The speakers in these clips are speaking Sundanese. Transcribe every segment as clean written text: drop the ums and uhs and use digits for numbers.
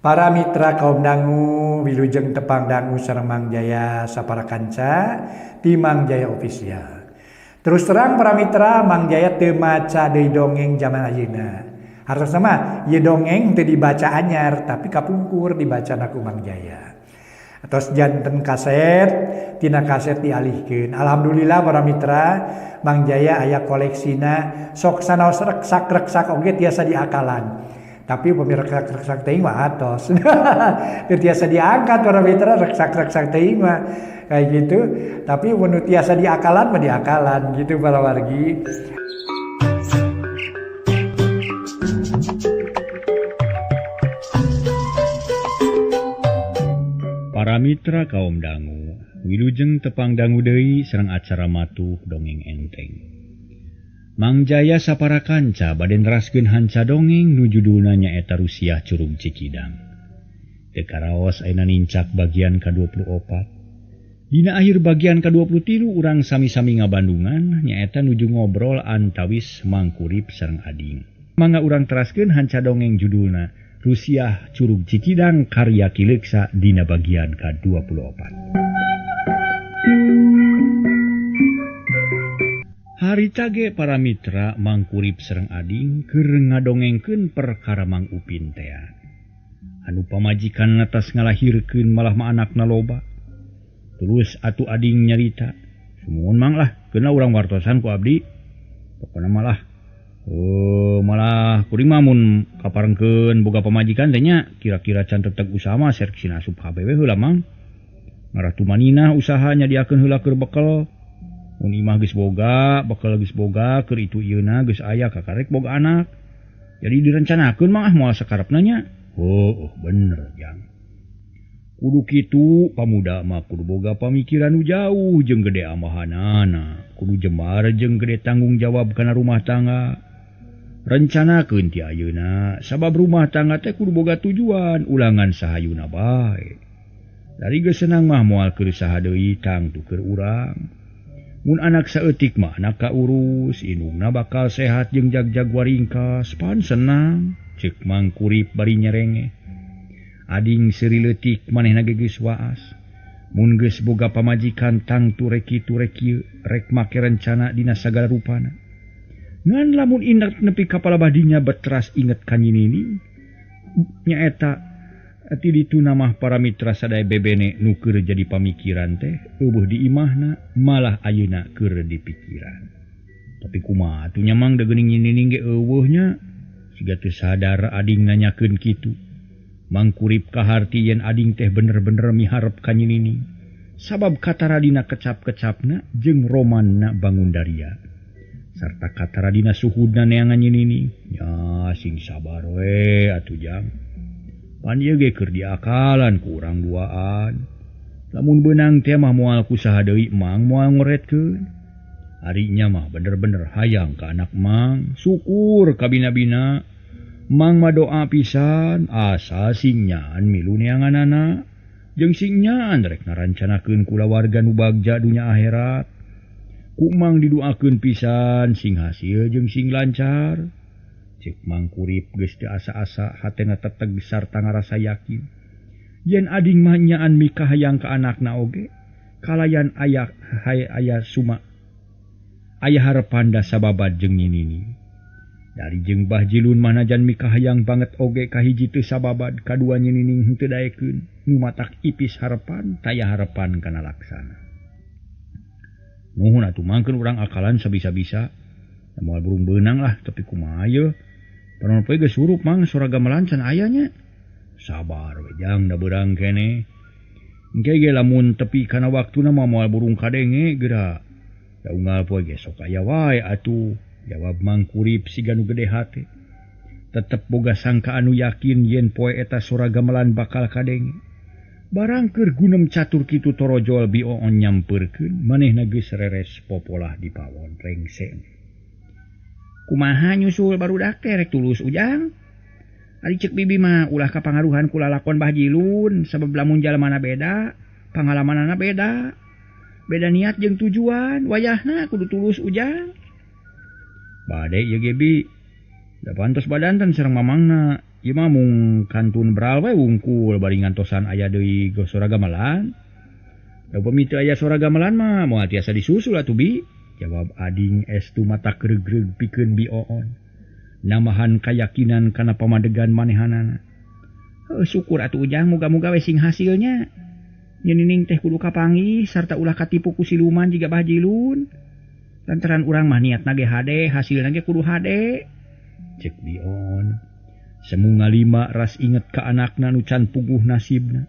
Para mitra kaum dangu wilujeng tepang dangu sareng Mang Jaya sapara kanca ti Mang Jaya Official. Terus terang para mitra Mang Jaya teu maca deui dongeng zaman ayeuna. Hartosna mah ieu dongeng teu dibaca anyar tapi kapungkur dibacana ku Mang Jaya. Atos janten kaset, tina kaset dialihkeun. Alhamdulillah para mitra Mang Jaya aya koleksina sok sanaos reksak-reksak oge tiasa diakalan. Tapi upami reksak-reksak teuing mah atos. Teu tiasa diangkat para mitra reksak-reksak teuing mah kayak gitu. Tapi mun tiasa diakalan mah diakalan gitu para wargi. Para mitra kaum dangu, wilujeng tepang dangu deui sareng acara matuh dongeng enteng. Mang Jaya sapara kanca bade neraskeun hanca dongeng nu judulna nyaeta Rusiah Curug Cikidang. Teu karaos ayeuna nincak bagian ka-24. Dina akhir bagian ka-23 urang sami-sami ngabandungan nyaeta nuju ngobrol antawis Mangkurip sareng Ading. Mangga urang teraskeun hanca dongeng judulna Rusiah Curug Cikidang karya Ki Leuksa dina bagian ka-24. Harita ge para mitra Mangkurip sareng Ading keur ngadongengkeun perkara Mang Upin tea. Anu pamajikan atas ngalahirkeun malah mah anakna loba. Terus atuh Ading nyarita, "Sumuhun Mang lah, keuna urang wartosan ku abdi." Pokona malah malah kuring mah mun kaparengkeun boga pamajikan teh nya kira-kira can teteg usaha mah serek sina asup HBW heula Mang. Ngarah tumaninah usaha nyadiakeun heula keur bekel. Mun imah geus boga, bekel geus boga, keur itu ieuna geus aya kakarek boga anak. Jadi direncanakeun mah ah moal sakarepna nya. Oh, bener jang. Kudu kitu pamuda mah kudu boga pamikiran nu jauh jeung gede amahanana, kudu jembar jeung gede tanggung jawab kana rumah tangga. Rencanakeun ti ayeuna, sabab rumah tangga teh kudu boga tujuan, ulangan sahayuna bae. Dari geus senang mah moal keur saha deui tangtu keur urang. Mun anak saeutik mah anak kaurus, indungna bakal sehat jeung jagjag waringkas, pan senang, ceuk Mangkurip bari nyerenge. Ading seuri leutik manehna ge geus waas. Mun geus boga pamajikan tangtu rek kitu rek kieu, rek make rencana dina sagala rupana. Ngan lamun inget nepi ka palabadinya beteras inget ka nyinini, nyaeta ti dituna mah para mitra sadaya bebene nu keur jadi pamikiran teh eueuh di imahna malah ayeuna keur dipikiran. Tapi kumaha atuh nya Mang da geuning nyinining ge eueuh nya, siga teu sadar ading nanyakeun kitu. Mangkurip kaharti yen ading teh bener-bener miharep ka nyinining. Sabab katara dina kecap-kecapna jeung romanna bangun daria. Sarta katara dina suhudna neangan nyinining. Ya sing sabar we atuh jang. Pan ieu ge keur diakalan ku urang duaan. Lamun beunang teh mah moal ku saha deui Mang moal ngoretkeun. Ari nya mah bener-bener hayang ka anak Mang, syukur kabina-bina. Mang mah doa pisan asa sing nyaan milu neanganana jeung sing nyaan rek ngarancanakeun kulawarga nu bagja dunya akhirat. Ku Mang diduakeun pisan sing hasil jeung sing lancar. Ceuk Mangkurip geus teu asa-asa hatena teteg sarta ngarasa yakin yen ading mah nyaan mikahayang ka anakna oge kalayan aya hae aya suma aya harepan da sababad jeung nyinini. Dari jeung Bah Jilun mah najan mikahayang banget oge kahiji teu sababad kadua nyinining henteu daekeun nu matak ipis harepan taya harepan kana laksana. Nuhun atuh mangkeun urang akalan sabisa-bisa moal burung beunang lah tapi kumaha yeuh. Panon poe geus surup Mang sora gamelan can aya nya. Sabar we jang da beurang keneh. Engke ge lamun tepi kana waktuna mah moal burung kadenge geura. Da unggal poe ge sok aya wae atuh, jawab Mangkurip siga nu gede hate. Tetep boga sangka anu yakin yen poe eta sora gamelan bakal kadenge. Barang keur gunem catur kitu torojol bi oon nyampeurkeun manehna geus reres popolah di pawon rengseng. Kumaha nyusul barudak teh rek tulus ujang. Ari ceuk bibi mah ulah kapangaruhan ku lalakon Bah Jilun sabab lamun jalmana beda, pangalamanana beda. Beda niat jeung tujuan, wayahna kudu tulus ujang. Bade ieu ge bi. Da pantos badanten sareng mamangna. Ieu mah mung kantun beral we wungkul bari ngantosan aya deui sora gamelan. Da upami teu aya sora gamelan mah moal tiasa disusul atuh bi. Jawab ading estu mata gregreg pikeun Bi Oon. Namahan kayakinan kana pamadegan manehanana. Heuh syukur atuh Ujang muga-muga we sing hasilnya. Nyenining teh kudu kapanggih sarta ulah katipu ku siluman jiga Bajilun. Lantaran urang mah niatna ge hade, hasilna ge kudu hade. Cek Bi Oon. Semu ngalima ras inget ka anakna nu can puguh nasibna.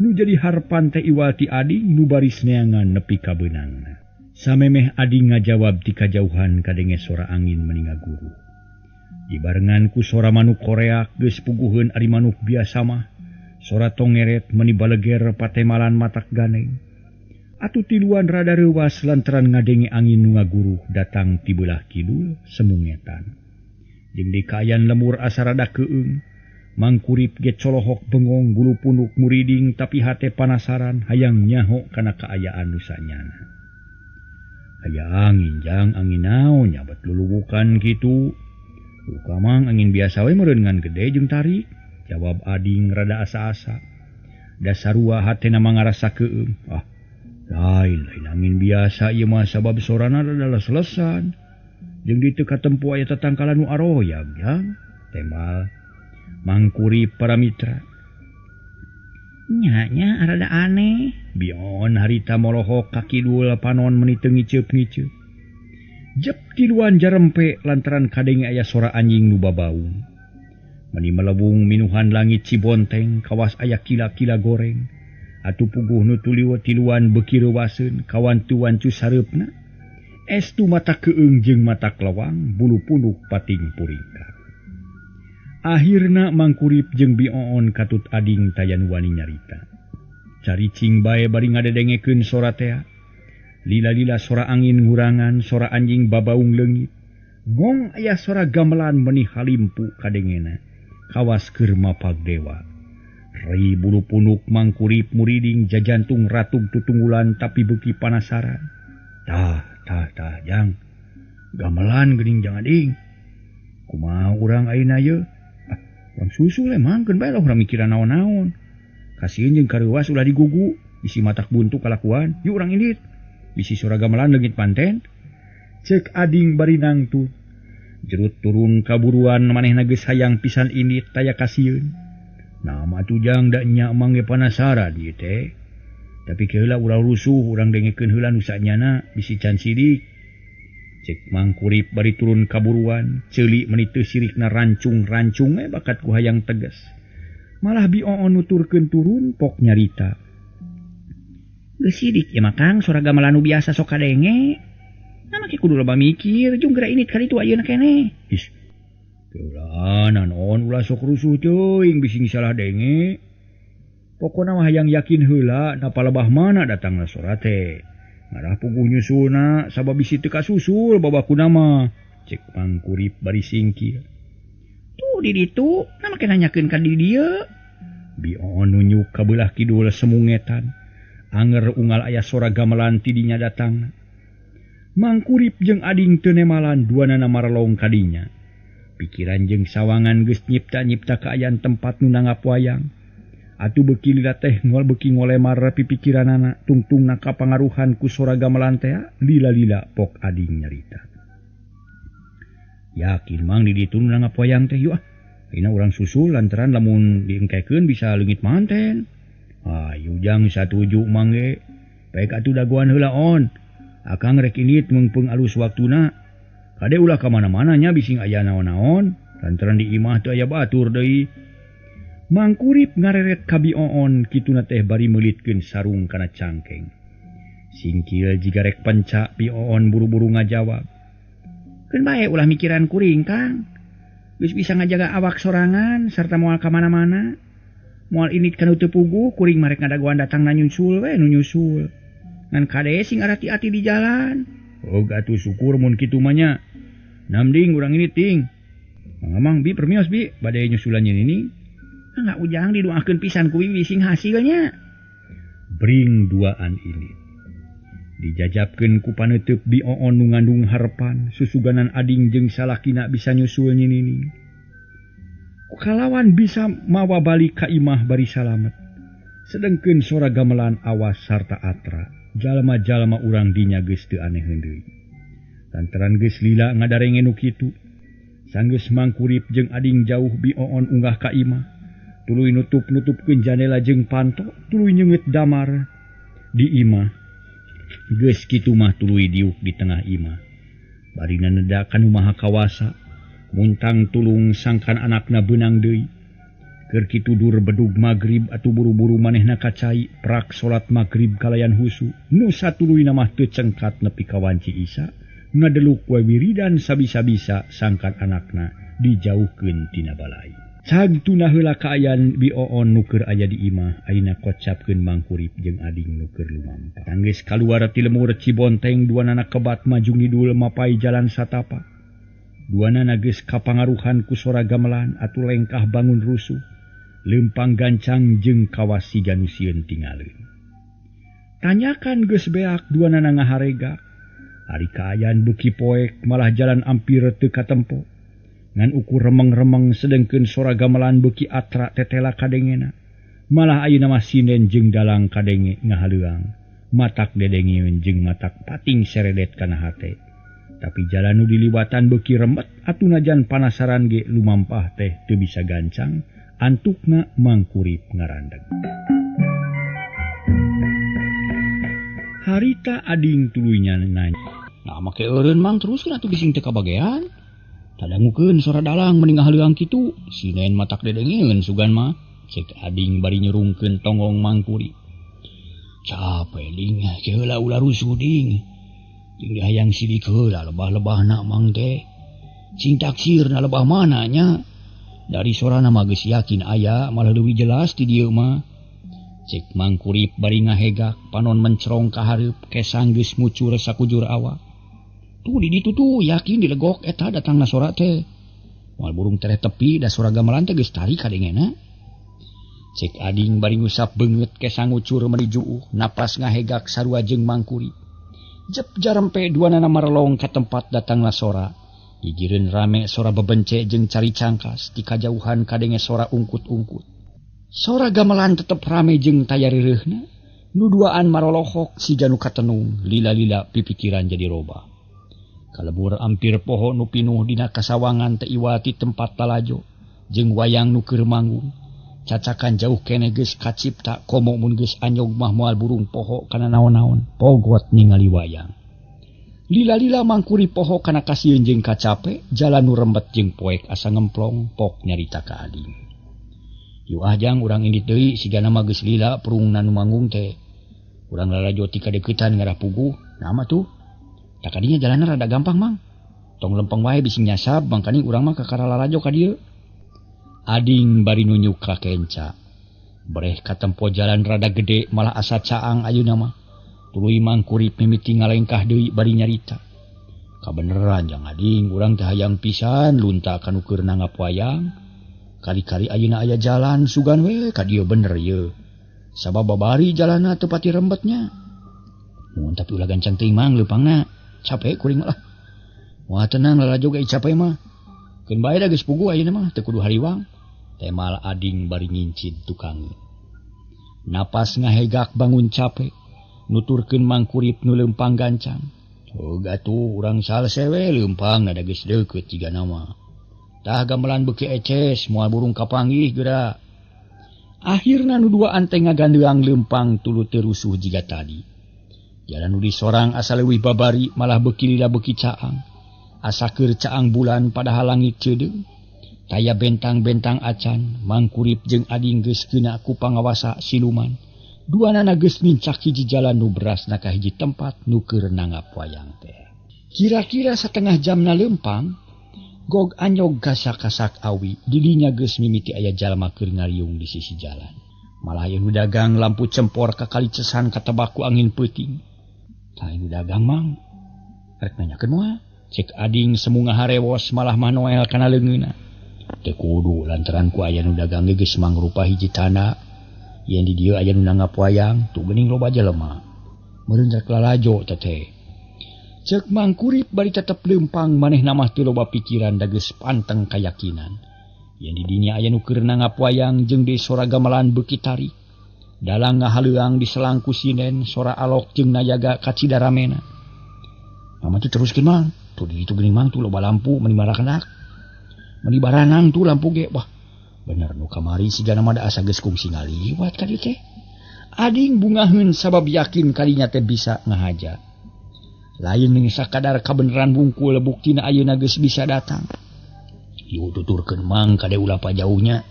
Nu jadi harpan teh iwal ti ading nu baris neangan nepi ka beunangna. Samemeh ading ngajawab ti kajauhan kadenge sora angin meni ngaguru. Dibarengan ku sora manuk koreak geus puguheun ari manuk biasa mah. Sora tongeret meni baleger patemalan matak ganeng. Atuh tiluan rada reuwas lantaran ngadenge angin nu ngaguruh datang ti beulah kidul semungetan. Jeung di kaayan lemur asa rada keung, Mangkurip ge colohok bengong bulu punuk muriding tapi hate panasaran hayang nyaho kana kaayaan nu sanyana. Aya angin jang angin naon nyabat luluwukan kitu. Ukamang angin biasa we meureun ngan gede jeung tarik. Jawab ading rada asa-asa. Dasarua hatena mangarasa keung. Ah, lain lain angin biasa ieu mah sabab sorana rada les-lesan. Jeung ditu katempo aya tatangkalan nu aroyag jang. Temal Mangkurip para mitra. Nya-nya rada aneh. Bion harita molohok ka kidul panon meni teu ngiceup-ngiceup. Jep tiluan jarempe lantaran kadenge aya sora anjing nu babaung. Meni melebung minuhan langit Cibonteng kawas aya kila-kila goreng. Atuh puguh nu tiluan beuki reuwaseun kawan tuan cusareupna. Estu mata keung jeung mata kelewang bulu punuk pating puringkak. Akhirna Mangkurip jeung Bi Oon katut ading tayan wani nyarita. Caricing bae bari ngadedengekeun sora tea. Lila-lila sora angin ngurangan, sora anjing babaung leungit. Gong aya sora gamelan meni halimpu kadengena. Kawas keur mapag dewa. Ri bulu punuk Mangkurip muriding jajantung ratug tutunggulan tapi beuki panasaran. Tah, tah, tah, jang. Gamelan geuning jang ading. Kumaha urang ayeuna ye? Urang susul emang keun bae lah urang mikiran naon-naon. Kasieun jeung kareuwas ulah digugu, bisi matak buntu kalakuan. Yuk urang indit. Bisi sora gamelan leungit panten. Ceuk ading bari nangtu. Jerut turun kaburuan manehna geus hayang pisan indit taya kasieun. Nah mah atuh jang da nya emang ge panasaran ieu teh. Tapi keheula ulah rusuh urang dengekeun heula nu sanyana bisi can sidik. Cek Mangkurip bari turun kaburuan, ceuli meni teu sirikna rancung-rancung bakat ku hayang tegas. Malah Bi Oon nuturkeun turun pok nyarita. Geus sidik ieu mah Kang, sora gamelan nu biasa sok kadenge. Nah make kudu loba mikir, jeung geura init kali itu ayeuna keneh. Ih. Keulaan naon ulah sok rusuh teuing bisi salah denge. Pokona mah hayang yakin heula napa lebah mana datangna sora teh. Ngarah puguh nyusulna sabab bisi teu kasusul babakuna mah. Cek Mangkurip bari singkir. Tuh di ditu, na make nanyakeun ka di dieu. Bi Oon nunjuk ka beulah kidul semungetan. Anger unggal aya sora gamelan ti dinya datangna. Mangkurip jeung ading teu nemalan duanana marelong ka dinya. Pikiran jeung sawangan geus nyipta-nyipta kaayaan tempat nu nanggap wayang. Atuh beuki lila teh ngol beuki ngolemar pipikiranana tungtungna kapangaruhan ku sora gamelan teh lila-lila pok ading nyarita. Yakin mang di ditu nu nanggap wayang teh yuk ah. Ayeuna urang susul lantaran lamun diengkekeun bisa leungit manten. Ayu jang satuju mang ge. Baik atuh dagoan heula on. Akang rek indit meungpeung alus waktuna. Kade ulah ka mana-mana nya bising aya naon-naon lantaran di imah teu aya batur deui. Mangkurip ngareret ka Bi Oon kituna teh bari meulitkeun sarung kana cangkeng. Singkil jiga rek penca Bi Oon buru-buru ngajawab. Keun bae ulah mikiran kuring Kang. Geus bisa ngajaga awak sorangan sarta moal ka mana-mana. Moal indit kana teu puguh kuring mah rek ngadagoan datangna nyusul we nu nyusul. Ngan kade sing arati-ati di jalan. Oh atuh syukur mun kitu mah nya. Namding urang ini ting. Mang bi permios bi bade nyusulan ini. Enggak ujang didoakeun pisan ku bibi sing hasilnya. Bring duaan ini. Dijajabkeun ku paneuteub Bi Oon nu ngandung harepan susuganan ading jeung salakina bisa nyusul nyinining. Kalawan bisa mawa balik ka imah bari salamet. Sedengkeun sora gamelan awas sarta atra, jalma-jalma urang dinya geus teu aneheun deui. Lantaran geus lila ngadarenge nu kitu, sanggeus Mangkurip jeung ading jauh Bi Oon unggah ka imah, tuluy nutup-nutupkeun janela jeung panto, tuluy nyeungeut damar di imah. Geus kitu mah tuluy diuk di tengah imah. Barina neda ka nu maha kawasa, muntang tulung sangkan anakna beunang deui. Keur kitu dur bedug magrib atuh buru-buru manehna ka cai prak salat magrib kalayan husu. Nu satuluyna mah teu cengkat nepi ka wanci Isa, ngadeluk we wiridan sabisa-bisa sangkan anakna dijauhkeun tina balai. Cag tuna heula kaayaan Bi Oon nu keur aya di imah, ayeuna kocapkeun Mangkurip jeung ading nu keur lumampah. Tanggeus kaluar ti lemur Cibonteng, duanana kebat maju ngidul mapai jalan satapak. Duanana geus kapangaruhan ku sora gamelan atuh lengkah bangun rusuh, leumpang gancang jeung kawas siga nu sieun tingaleun. Tanyakan geus beak duanana ngaharega. Ari kaayaan beuki poek malah jalan ampir teu katempo. Ngan ukur remeng-remeng sedengkeun sora gamelan beuki atra tetela kadengena. Malah ayeuna mah sinden jeung dalang kadenge ngahaleuang. Matak dedengeun jeung matak pating seredet kana hate. Tapi jalan nu diliwatan beuki remet atuh najan panasaran ge lumampah teh teu bisa gancang, antukna Mangkurip ngarandeg. Harita ading tuluy nanya. Nah make eureun Mang teruskeun atuh bising teu kabagean. Tadangukeun sora dalang mending ngahaleuang kitu, sinen matak dedengeun sugan mah. Cek ading bari nyurungkeun tonggong Mangkurip. Capek ding, heula ulah rusuh ding. Jeung dihayang sidik heula lebah-lebahna Mang teh. Cing taksirna lebah mana nya? Dari sorana mah geus yakin aya, malah leuwih jelas ti dieu mah. Cek Mangkurip bari ngahegak, panon mencerong ka hareup, kesang geus mucur sakujur awak. Tuh di ditu tuh yakin dilegok eta datangna sora teh. Moal burung tereh tepi da sora gamelan teh geus tarik kadengena. Cek ading bari ngusap beungeut kesang ngucur meuni juuh, napas ngahegak sarua jeung Mangkurip. Jep jarempe duanana marelong ka tempat datangna sora. Gigireun rame sora bebence jeung cari cangkas, di kajauhan kadenge sora ungkut-ungkut. Sora gamelan tetep rame jeung taya reureuhna. Nu duaan marolohok siga nu katenung, lila-lila pipikiran jadi robah. Kalebur ampir poho nu pinuh dina kasawangan teh iwati tempat lalajo jeung wayang nu keur manggung. Cacakan jauh keneh geus kacipta komo mun geus anyog mah moal burung poho kana naon-naon, pogot ningali wayang. Lila-lila Mangkurip poho kana kasieun jeung kacape, jalan nu rembet jeung poek asa ngemplong pok nyarita ka ading. Yu ahjang urang indit deui sigana mah geus lila prungna nu manggung teh. Urang lalajo ti kadeuketan ngarah puguh, nama tuh. Tak kadinya jalanna rada gampang Mang. Tong lempeng wae bisi nyasab mangkaning urang mah kakara lalajo ka dieu. Ading bari nunjuk ka kenca. Breh katempo jalan rada gede malah asa caang ayeuna mah. Tuluy Mangkurip mimiti ngalengkah deui bari nyarita. Kabeneran jang ading urang teh hayang pisan lunta kanu keur nanggap wayang. Kali-kali ayeuna aya jalan sugan we ka dieu bener ye. Sabab babari jalanna teu pati rembetnya. Mun tapi ulah gancang teuing Mang leumpangna. Capek kuring lah. Wah tenang lalajo ge capek mah. Keun bae da geus puguh ayeuna mah teu kudu hariwang. Temal ading bari ngincid tukang. Napas ngahegak bangun capek. Nuturkeun Mangkurip nu leumpang gancang. Oh gatuh urang salse we leumpang da geus deukeut jiga nama. Tah gamelan beuki eces moal burung kapanggih geura. Akhirna nu duaan teh ngagandeang leumpang tuluy teu rusuh jiga tadi. Jalan nu disorang asa leuwih babari malah beuki lila beuki caang. Asa keur caang bulan padahal langit ceudeung. Taya bentang-bentang acan, Mangkurip jeung ading geus keuna ku pangawasa siluman. Duanana geus nincak hiji jalan nu berasna ka hiji tempat nu keur nanggap wayang teh. Kira-kira satengah jamna leumpang, gog anyog kasak-kasak awi, didinya geus mimiti aya jalma keur ngariung di sisi jalan. Malah aya nu dagang lampu cempor ka kalicesan katebak ku angin peuting. Tah nu dagang Mang, rek nanyakeun moal. Cek ading semu ngaharewos malah manoel kana leungeunna. Teu kudu lantaran ku aya nu dagang ge geus mangrupa hiji tanda. Yen di dieu aya nu nanggap wayang, tuh geuning loba jelema. Meureun rek lalajo teteh. Cek Mangkurip bari tetep leumpang manehna mah teu loba pikiran da geus panteng kayakinan. Yen di dinya aya nu keur nanggap wayang jeung deui sora gamelan beuki tarik. Dalang ngahaleuang diselang ku sinden sora alok jeung nayaga kacida ramena. Mama tuh teruskeun Mang. Tuh di ditu geuning Mang tuh loba lampu meuni marakenak. Meuni baranang tuh lampu ge. Wah, bener nu kamari sigana mah da asa geus kungsi ngaliwat ka dieu teh. Ading bungaheun sabab yakin kalinya teh bisa ngahaja. Lain ning sakadar kabeneran bungkul buktina ayeuna geus bisa datang. Ieu tuturkeun Mang kade ulah pajauhnya.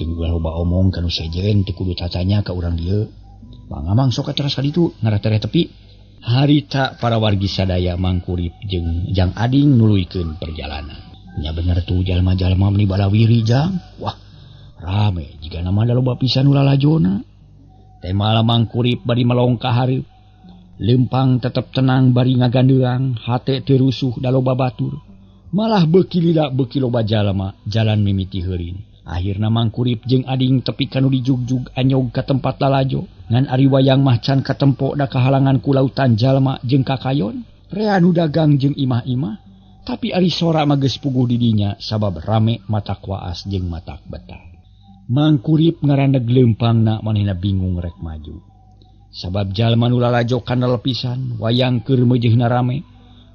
Jeung ulah loba omong ka nu sejen teu kudu cacanya ka urang dieu. Mangga Mang sok teras ka ditu ngaratereh tepi. Harita para wargi sadaya Mangkurip jeung Jang Ading nuluykeun perjalanan. Nya bener tuh jalma-jalma meuni balawiri Jang. Wah, rame jigana mah da loba pisan nu lalajona. Teh malah Mangkurip bari melong ka hareup. Lempang tetep tenang bari ngagandeang, hate teu rusuh da loba batur. Malah beuki lila beuki loba jalma jalan mimiti heurin. Akhirna Mangkurip jeung Ading tepi ka nu dijugjug anyog ka tempat lalajo. Ngan ari wayang mah can katempo da kahalangan ku lautan jalma jeung kakayon. Rea nu dagang jeung imah-imah, tapi ari sora mah geus puguh di dinya sabab rame matak waas jeung matak betah. Mangkurip ngarandeg leumpangna manehna bingung rek maju. Sabab jalma nu lalajo kanal pisan, wayang keur meujeuhna rame.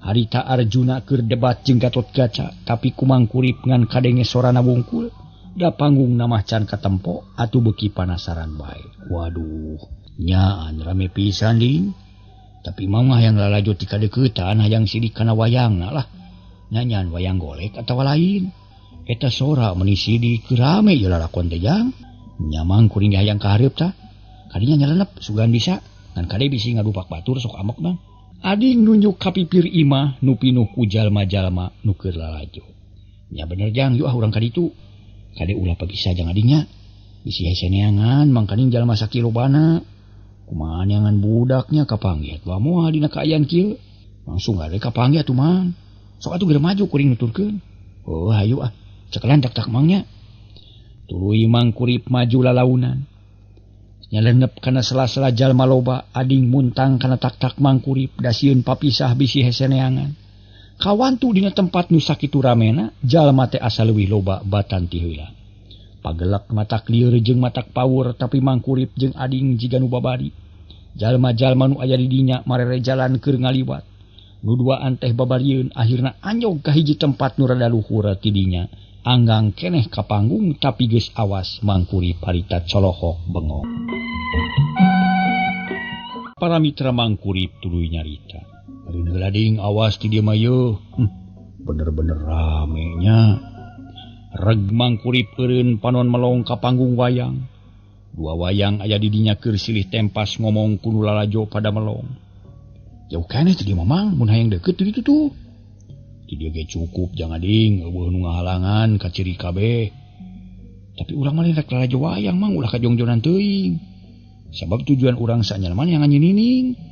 Harita Arjuna keur debat jeung Gatotkaca, tapi ku Mangkurip ngan kadenge sorana wungkul. Da panggung mah can katempo atuh beuki panasaran bae. Waduh, nyaan rame pisan ding. Tapi mah hayang lalajo ti kadeuketan hayang sidik kana wayangna lah. Nanyaan wayang golek atawa lain. Eta sora meuni sidik rame ieu lalakon teh Jang. Nya Mang kuring hayang ka hareup tah. Kadinya nyelenep sugan bisa ngan kade bisi ngadupak batur sok amok Bang. Ading nunjuk ka pipir imah nu pinuh ku jalma-jalma nu keur lalajo. Nya bener Jang, yuk ah urang ka ditu. Kade ulah pagisa jang adingnya. Bisi hese neangan mangkaning jalma sakilobana. Kumaha neangan budaknya kapanggih atuh moal dina kaayaan kieu. Langsung gade kapanggih atuh Mang. Sok atuh geura maju kuring nuturkeun. Oh hayu ah, cekelan tak-tak Mangnya. Tuluy Mangkurip maju lalaunan. Nyelenep kana sela-sela jalma loba, ading muntang kana tak-tak Mangkurip da sieun papisah bisi hese neangan. Kawantu dina tempat nu sakitu ramena, jalma teh asa leuwih loba batan ti heula. Pagelek matak lieur jeung matak pawur tapi Mangkurip jeung ading jiga nu babari. Jalma-jalma nu aya di dinya marere jalan keur ngaliwat. Nu duaan teh babarieun akhirna anyog ka hiji tempat nu rada luhur ti dinya. Anggang keneh ka panggung tapi geus awas Mangkurip harita colohok bengong. Para mitra Mangkurip tuluy nyarita. Eureun heula ding awas ti dieu mah yeuh. Bener-bener rame nya. Reg Mangkurip eureun panon melong ka panggung wayang. Dua wayang aya di dinya keur silih tempas ngomong ku nu lalajo pada melong. Jauh keneh ti dieu mah Mang, mun hayang deukeut ti ditu tuh. Ti dieu ge cukup jang ading eueuh nu ngahalangan ka ciri kabeh. Tapi urang mah rek lalajo wayang Mang, ulah kajongjonan teuing. Sabab tujuan urang sanyana mah yang nyinining.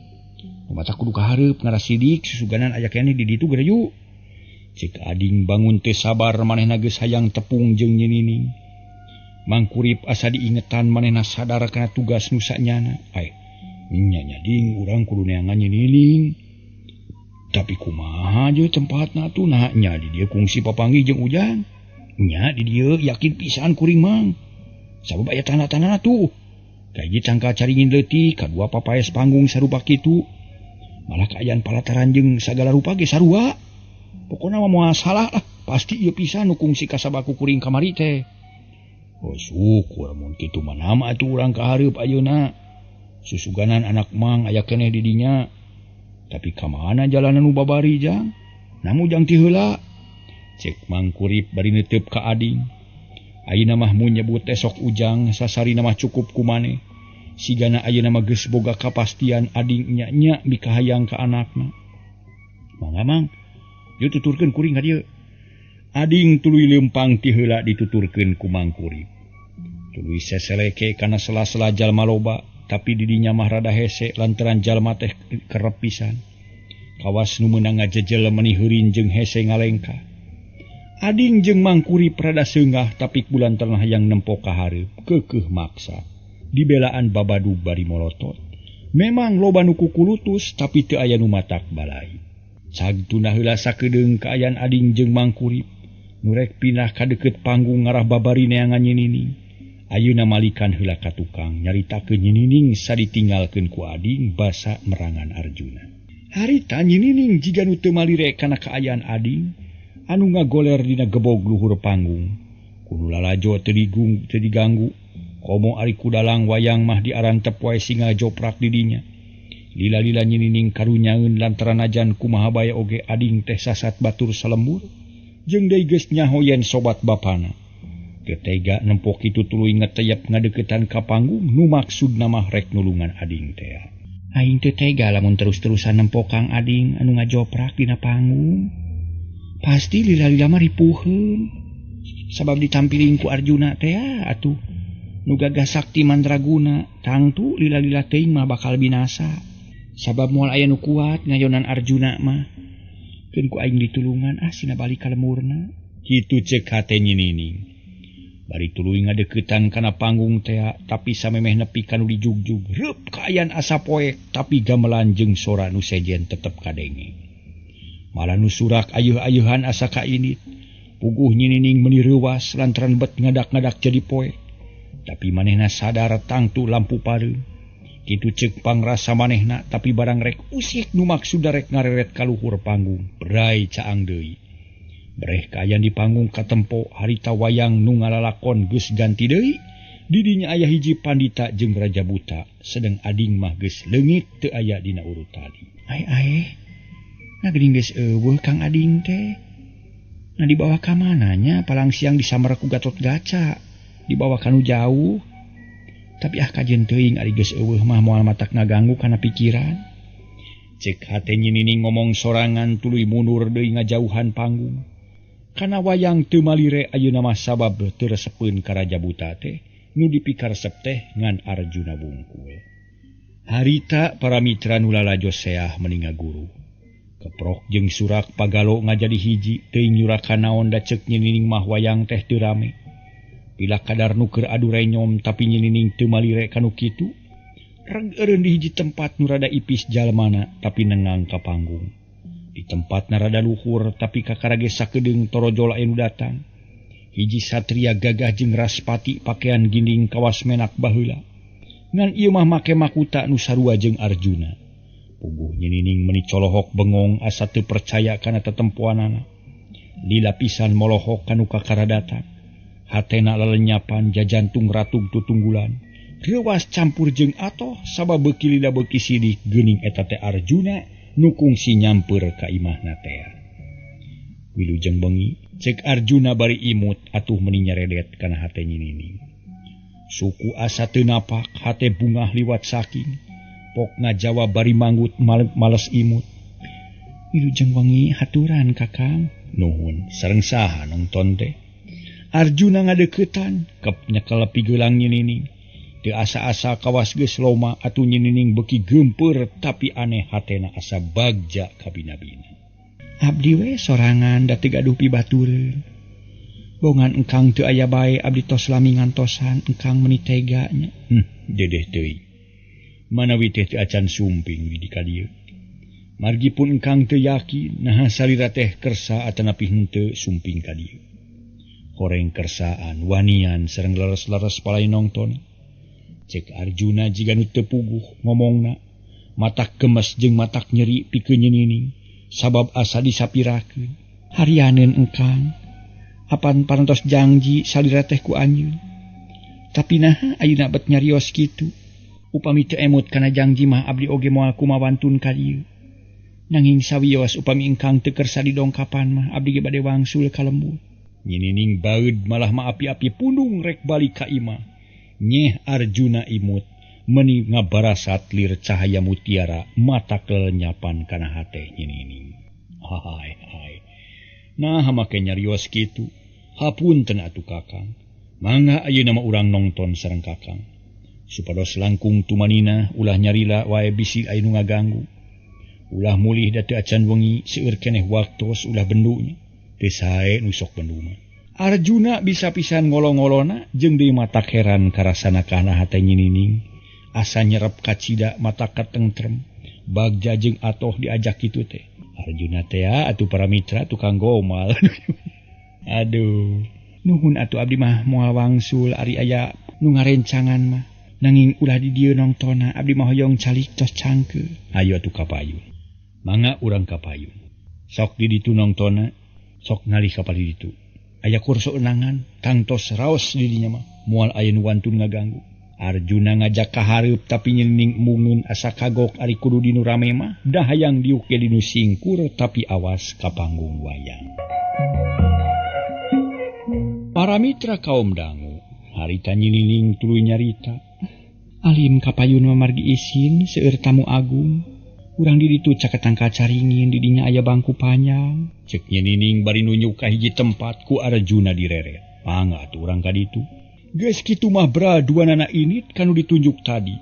Mata kudu kahareup ngarasidik susuganan aya keneh di ditu geura yuk. Cek ading bangun teu sabar manehna geus hayang tepung jeung nyinining. Mangkurip asa diingetan manehna sadar kana tugas nu sanyana. Ai, nya nya ding urang kudu neangan nyinining. Tapi kumaha je tempatna tuh nah nya di dieu kungsi papanggih jeung Ujang. Nya di dieu yakin pisan kuring Mang. Sabab aya tanda-tandana tuh. Kahiji cangkal caringin leutik, kadua papaes panggung sarupa kitu. Malah kaayaan palataran jeung sagala rupa ge sarua. Pokona mah moal salah lah, pasti ieu pisan nu kungsi kasabaku kuring kamari teh. Oh syukur mun kitu mah nama atuh urang ka hareup ayeuna. Susuganan anak Mang aya keneh di dinya. Tapi ka mana jalanan nu babari Jang? Namu jang ti heula. Cek Mangkurip bari neuteup ka ading. Ayeuna mah mun nyebut teh sok Ujang sasarina mah cukup ku maneh. Sigana ayeuna mah geus boga kapastian ading nya-nya mikahayang ka anakna. Mangga Mang, yeuh tuturkeun kuring ka dieu. Ading tuluy leumpang ti heula dituturkeun ku Mangkurip. Tuluy seseleke kana sela-sela jalma loba, tapi di dinya mah rada hese lantaran jalma teh kerep pisan. Kawas nu meunang ngajejel meuni heurin jeung hese ngalengkah. Ading jeung Mangkurip rada seungah tapi bulan tengah hayang nempo ka hareup keukeuh maksa. Dibelaan babadu bari molotot. Memang loba nu kukulutus tapi teu aya nu matak balai. Cag tuna heula sakedeung kaayaan ading jeung Mangkurip. Nu rek pindah ka deukeut panggung ngarah babari neangan Nyi Nining. Ayeuna malikan heula ka tukang nyaritakeun Nyi Nining saditinggalkeun ku ading basa merangan Arjuna. Harita Nyi Nining jiga nu teu malire kana kaayaan ading anu ngagoler dina gebog luhur panggung. Kudu lalajo teu diganggu. Komo ari kudalang wayang mah diarantep wae singa joprak di dinya. Lila-lila Nyi Nining karunyaeun lantaran najan kumaha bae oge ading teh sasat batur salembur jeung deui geus nyaho yen sobat bapana. Teu tega nempo kitu tuluy ngeteyep ngadeuketan ka panggung nu maksudna mah rek nulungan ading teh. Aing teu tega lamun terus-terusan nempo Kang Ading anu ngajoprak dina panggung. Pasti lila-lila mah ripuheun. Sabab ditampiling ku Arjuna teh atuh nu gagah sakti mandraguna, tangtu lila-lila teuing mah bakal binasa. Sabab moal aya nu kuat ngayonan Arjuna mah. Keun ku aing ditulungan ah sina balik ka lemurna. Kitu ceuk hate Nyi Nining. Bari tuluy ngadeuketan kana panggung teh tapi samemeh nepi ka nu dijugjug. Reup kaayaan asa poek tapi gamelan jeung sora nu sejen tetep kadenge. Malah nu surak ayeuh-ayeuhan asa kainit. Puguh Nyi Nining meuni reuwas lantaran bet ngadak-ngadak jadi poek. Tapi manehna sadar tangtu lampu pareum. Kitu ceuk pangrasa manehna tapi barang rek usik nu maksudna rek ngareret ka luhur panggung. Berai caang deui. Breh kaayaan di panggung katempo harita wayang nu ngalalakon geus ganti deui. Di dinya aya hiji pandita jeung raja buta, sedeng ading mah geus leungit teu aya dina urutan. Ai ai. Nah geuning geus eueuh Kang Ading teh. Nah dibawa ka mana nya palang siang disambar ku Gatot Gaca. Dibawa kanu jauh. Tapi ah kajen teuing ari geus eueuh mah moal matak ngaganggu kana pikiran. Ceuk hate Nyi Nining ngomong sorangan tuluy mundur deui ngajauhan panggung. Kana wayang teu malire ayeuna mah sabab teu resepeun ka raja buta teh nu dipikaresep teh ngan Arjuna wungkul. Harita para mitra nu lalajo seah meni ngaguru. Keprok jeung surak pagalo ngajadi hiji teuing nyurakan naon da ceuk Nyi Nining mah wayang teh teu rame. Bila kadar nu keur adu renyom tapi Nyi Nining teu malire kanu kitu. Reg eureun di hiji tempat nu rada ipis jalmana tapi nengang ka panggung. Di tempat na rada luhur tapi kakara ge sakedeung torojol anu datang. Hiji satria gagah jeung raspati pakaian ginding kawas menak baheula. Ngan ieu mah make makuta nu sarua jeung Arjuna. Puguh Nyi Nining meuni colohok bengong asa teu percaya kana tetempoanana. Lila pisan molohok kanu kakara datang. Hatena lelenyapan jajantung ratug tutunggulan. Reuwas campur jeung atoh sabab beuki lila beuki sidik geuning eta teh Arjuna nu kungsi nyamper ka imahna teh. Wilujeng bengi ceuk Arjuna bari imut atuh meuni nyaredet kana hate Nyi Nining. Suku asa teu napak hate bungah liwat saking. Pok ngajawab bari manggut males imut. Wilujeng wengi haturan Kakang. Nuhun sareng saha nongton teh. Arjuna ngadeuketan kep nyekel pigelang Nyi Nining. Teu asa-asa kawas geus loma atuh Nyi Nining beuki geumpeur tapi aneh hatena asa bagja kabina-bina. Abdi we sorangan da teu gaduh pibatureun. Bongan engkang teu aya bae abdi tos lami ngantosan engkang meuni tega nya. Dedeh teuing. Manawi teh teu acan sumping di ka dieu. Margi pun engkang teu yakin naha salira teh kersa atanapi henteu sumping ka dieu. Horeng kersaan wanian sareng leres-leres palai nongton. Cek Arjuna jiga nu teu puguh ngomongna matak gemes jeung matak nyeri pikeun Nyi Nining sabab asa disapirakeun. Harianeun engkang apan parantos jangji salira teh ku anjeun. Tapi naha ayeuna bet nyarios kitu. Upami teu emut kana jangji mah abdi oge moal kumawantun ka dieu. Nanging sawios upami engkang teu kersa didongkapan mah abdi ge bade wangsul ka lembur. Nyi Nining baeud malah ma api-api pundung rek balik ka imah. Nyeh Arjuna imut meuni ngabarasat lir cahaya mutiara mata kelenyapan kana hate Nyi Nining. Hai hai. Nah make nyarios kitu. Hapunten atuh Kakang. Mangga ayeuna mah urang nongton sareng Kakang. Supados langkung tumanina ulah nyarila wae bisi aya nu ngaganggu. Ulah mulih da teu acan wengi seueur keneh waktos ulah bendunya. Teu sae nu sok bendu mah. Arjuna bisa pisan ngolo-ngolona jeung deui matak heran karasana kana hate Nyi Nining. Asa nyerep kacida mata katentrem. Bagja jeung atoh diajak kitu teh. Arjuna teh atuh para mitra tukang gomal. Aduh, nuhun atuh abdi mah moal wangsul ari aya nu ngarencangan mah. Nanging ulah di dieu nongtona abdi mah hoyong calik tos cangkeul. Hayu atuh ka payun. Mangga urang ka payun. Sok di ditu nongtona, sok ngalih ka palih ditu. Aya kurso unangan, tangtos raos di dinya mah. Moal aya nu wantun ngaganggu. Arjuna ngajak ka hareup tapi nyelining embungeun asa kagok ari kudu dinu rame mah dah hayang diuk ge dinu singkur tapi awas ka panggung wayang. Para mitra kaum dangu, harita nyilining tuluy nyarita. Alim ka payun mamargi isin seueur tamu agung. Urang di ditu caket tangkal caringin di dinya aya bangku panjang. Cek nyilining bari nunjuk ka hiji tempat ku Arjuna direret. Mangga atuh urang ka ditu. Geus kitu mah bra dua nana init kanu ditunjuk tadi.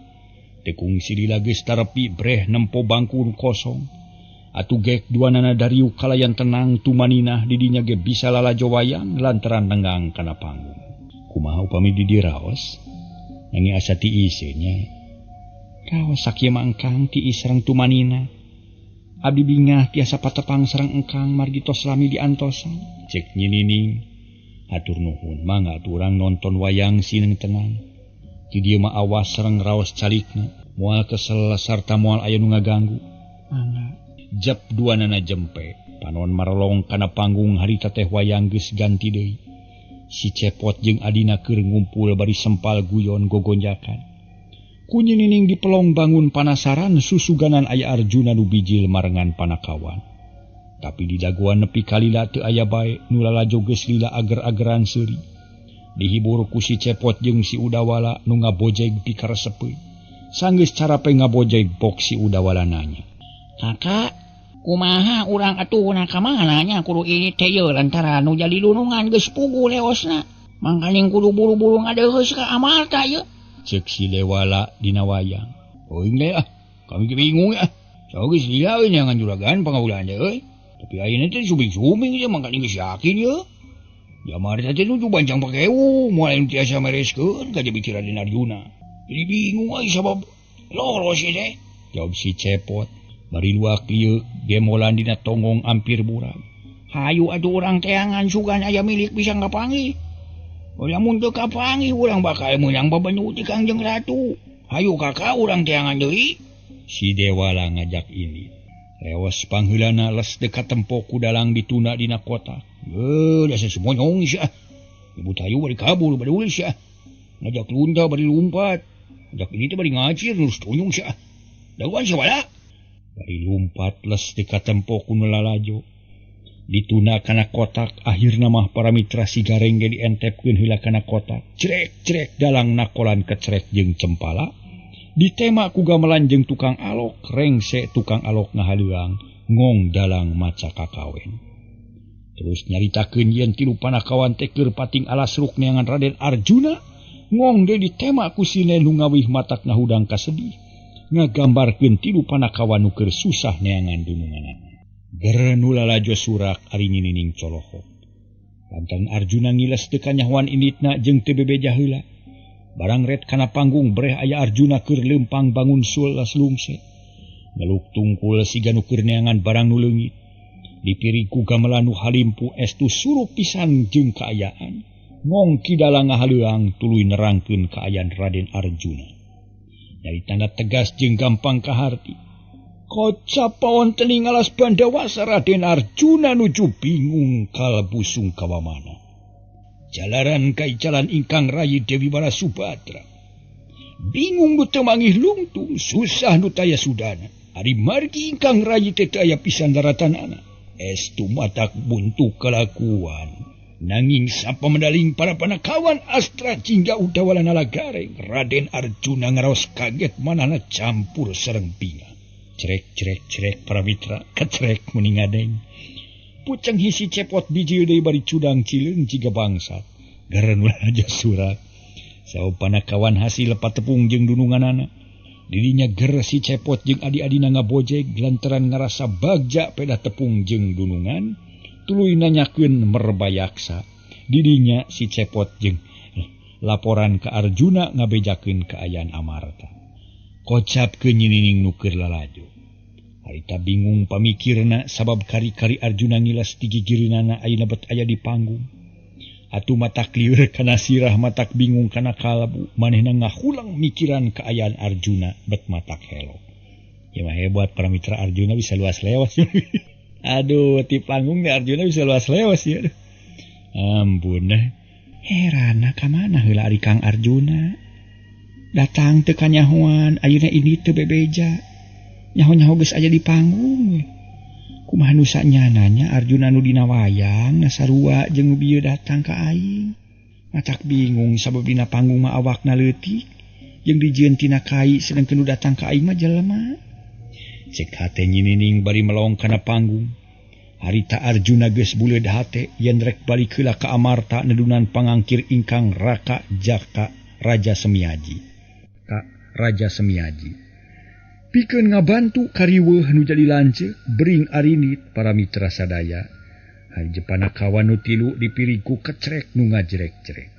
Teu kungsi lila geus tarepi breh nempo bangku nu kosong. Atuh gek dua nana dariuk kalayan tenang tumaninah di dinya ge bisa lalajo wayang lantaran nenggang kana panggung. Kumaha upami di dieu raos? Nanging asa tiis nya. Raos sakieu mah engkang tiis sareng tumanina. Abdi bingah tiasa patepang sareng engkang margi tos lami diantosan. Cek Nyi Nining. Hatur nuhun mangga atuh urang nonton wayang sineng tenang. Di dieu mah awas sareng raos calikna, moal kesel sarta moal aya nu ngaganggu. Mangga. Jep duanana jempe, panon marolong kana panggung harita teh wayang geus ganti deui. Si Cepot jeung adina keur ngumpul bari sempal guyon gogonjakan. Ku Nyi Nining dipelong bangun panasaran susuganan aya Arjuna nu bijil marengan panakawan. Tapi di daguan nepi kalila teu aya bae nu lalajo geus lila ager-ageran seuri. Dihibur ku si Cepot jeung si Udawala nu ngabojeg pikaresepeun. Sanggeus carape ngabojeg pok si Udawala nanya. Kakak, kumaha urang atuh na ka mana nya kudu ini teh yeuh lantaran nu jadi dunungan geus puguh leosna. Mangkaning kudu buru-buru ngadeuheus ka Amarta yeuh. Ceuk si Dewala dina wayang. Euing deui ah, kami ge bingung ah. Sok geus lila euy neangan juragan pangaulan teh euy. Tapi ayeuna teh subing-subing teh mangkaning geus yakin yeuh. Di Amarta teh nuju bancang pakewu, moal anu tiasa mereskeun ka jadi Raden Arjuna. Jadi bingung euy sabab lolos ieu teh. Jawab si Cepot. Bari luak ieu gemolan dina tonggong ampir burang. Hayu atuh urang teangan sugan aya milik bisa ngapanggih. Lamun teu kapanggih urang bakal meunang babanyu ti Kangjeng Ratu. Hayu kakak urang teangan deui. Si Dewala ngajak ini. Leos pangheulana les dekat tempo ku dalang dituna dina kota. Heuh, da sesumonyong sia. Ibu tayu bari kabur bari ulis sia. Ngajak lunta bari lumpat. Ngajak ini teh bari ngacir terus tunyung sia. Daguan sia wala. Bari lumpat les dekat tempo ku nu lalajo. Dituna kana kotak akhirna mah para mitra si Gareng ge dientepkeun heula kana kotak. Crek-crek dalang nakolan kecerek jeung cempala. Ditema ku gamelan jeung tukang alok, rengse tukang alok ngahaleuang, ngong dalang maca kakawen. Terus nyaritakeun yen tilu panakawan teh keur pating alas ruk neangan Raden Arjuna, ngong deui ditema ku sine nu ngawih matak ngahudang kasedih. Ngagambarkeun tilu panakawan nu keur susah neangan dununganana. Ger nu lalajo surak ari Nyi Nining colohok. Lantaran Arjuna ngiles teu kanyahoan inditna jeung teu bebeja heula. Barang ret kana panggung breh aya Arjuna keur leumpang bangun sulas lungse. Ngeluk tungkul siga nu keur neangan barang nu leungit. Dipiri ku gamelan nu halimpu estu surup pisan jeung kaayaan. Ngong Ki Dalang ngahaleuang tuluy nerangkeun kaayaan Raden Arjuna. Dari tanda tegas jeung gampang kaharti. Kocap pawon tening alas Bandawasa Raden Arjuna nuju bingung kalbu sungkawamana. Jalaran kaicalan ingkang rayi Dewi Wara Subadra. Bingung nu teu mangih lungtung, susah nu taya sudana. Ari margi ingkang rayi teh teu aya pisan daratanana. Estu matak buntu kalakuan. Nanging sapamendaling para panakawan Astra Jingga Udawala Nalagareng, Raden Arjuna ngaraos kaget manana campur sareng binga. Cerek cerek cerek para mitra, kecerek muni ngadeng. Puceng hisi Cepot bijil deui bari cudang cileung jiga bangsat. Garen ulah aja surat. Saur panakawan hasil patepung jeung dununganana. Didinya ger si Cepot jeung adi-adina ngabojeg lantaran ngarasa bagja pedah tepung jeung dunungan. Tuluy nanyakeun merbayaksa. Didinya si Cepot jeung laporan ka Arjuna ngabejakeun kaayaan Amarta. Kocap ke Nyi Nining nu keur lalajo. Harita bingung pamikirna sabab kari-kari Arjuna ngilas ti gigireunana ayeuna bet aya di panggung. Atuh matak lieur kana sirah matak bingung kana kalbu manehna ngahulang mikiran kaayaan Arjuna bet matak helo. Ya mah hebat para mitra Arjuna bisa luas lewas. Aduh ti panggung teh Arjuna bisa luas lewas ya. Ampun dah. Herana ka mana heula ari Kang Arjuna? Datang teu kanyahoan ayeuna ini teu bebeja. Nyaho-nyaho geus aya di panggung we. Kumaha nu sanyananya Arjuna nu dina wayang na sarua jeung nu bieu datang ka aing. Matak bingung sabab dina panggung mah awakna leutik jeung dijieun tina kai sedengkeun nu datang ka aing mah jelema. Cek hate nyinining bari melong kana panggung. Harita Arjuna geus buleud hate yen rek balik heula ka Amarta nedunan pangangkir ingkang Raka Jaka Raja Semiaji. Ka Raja Semiaji. Pikeun ngabantu kariweuh nu jadi lanceuk bering arinit para mitra sadaya. Hari jepana kawan nu tilu dipiriku kecrek nu ngajrek-jrek.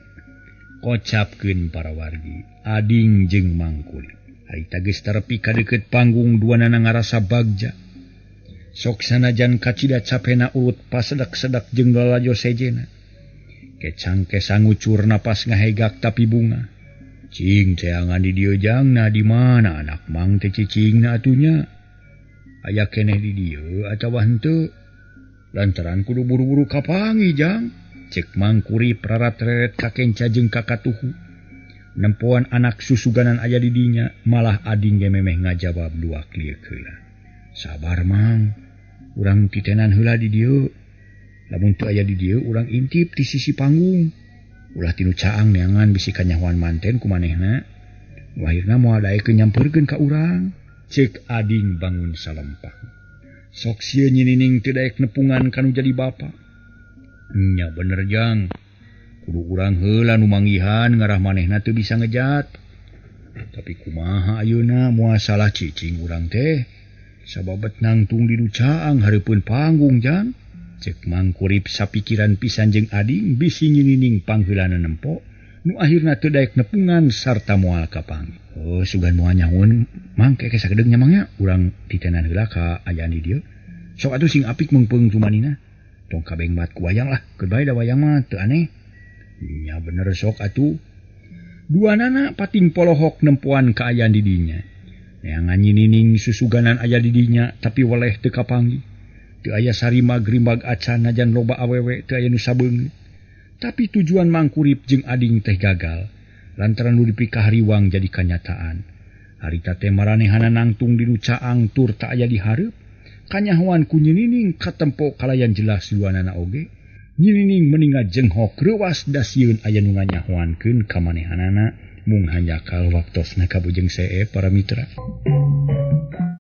Kocapkeun para wargi, ading jeung mangkulit. Harita geus terepi ka deukeut panggung duanana ngarasa bagja. Sok sanajan kacida capena urut pasedak-sedak jeung lalajo sejena. Kecang kesang ngucur napas ngahegak tapi bunga. Cing teangan di dieu jangna di mana anak mang teh cicingna atunya. Aya keneh di dieu atawa henteu. Lantaran kudu buru-buru kapangi jang. Cek mangkuri prarat-reret ka kenca jeung ka katuhu. Nempoan anak susuganan aya di dinya, malah ading ge memeh ngajawab dua klieu heula. Sabar mang, urang titenan heula di dieu. Lamun teu aya di dieu urang intip di sisi panggung. Ulah tinu caang neangan bisi kanyahoan manten ku manehna. Nu akhirna moal daekeun nyamperkeun ka urang. Cek ading bangun salempang. Sok sieun nyinining teu daek nepungan kanu jadi bapa. Nya bener jang. Kudu urang heula nu manggihan ngarah manehna teu bisa ngejat. Tapi kumaha ayeuna moal salah cicing urang teh. Sababet nangtung di nu caang hareupeun panggung jang. Cek mangkurip sapikiran pisan jeung ading bisi nyinining pangheulana nempo nu akhirna teu daek nepungan sarta moal kapanggih. Oh sugan moal nyahoeun mang ke sagedeung nya mang nya urang titenan heula ka ayaan di dieu. Sok atuh sing apik meungpeung tumanina. Tong kabeng bat ku wayang lah, keur bae da wayang mah teu aneh. Nya bener sok atuh. Duanana pating polohok nempoan ka ayaan di dinya. Neangan nyinining susuganan aya di dinya tapi weleh teu kapanggih. Teu aya sarima grimag acan najan loba awewe teu aya nu sabeungeut. Tapi tujuan mangkurip jeung ading teh gagal lantaran nu dipikahariwang jadi kanyataan. Harita teh maranehana nangtung di nu caang tur tak aya di hareup. Kanyahoan ku nyinining katempo kalayan jelas duanana oge. Nyinining meninga jenghok reuwas dasieun aya nu nganyahoankeun ka manehanana mung hanjakal waktosna kabujeng see para mitra.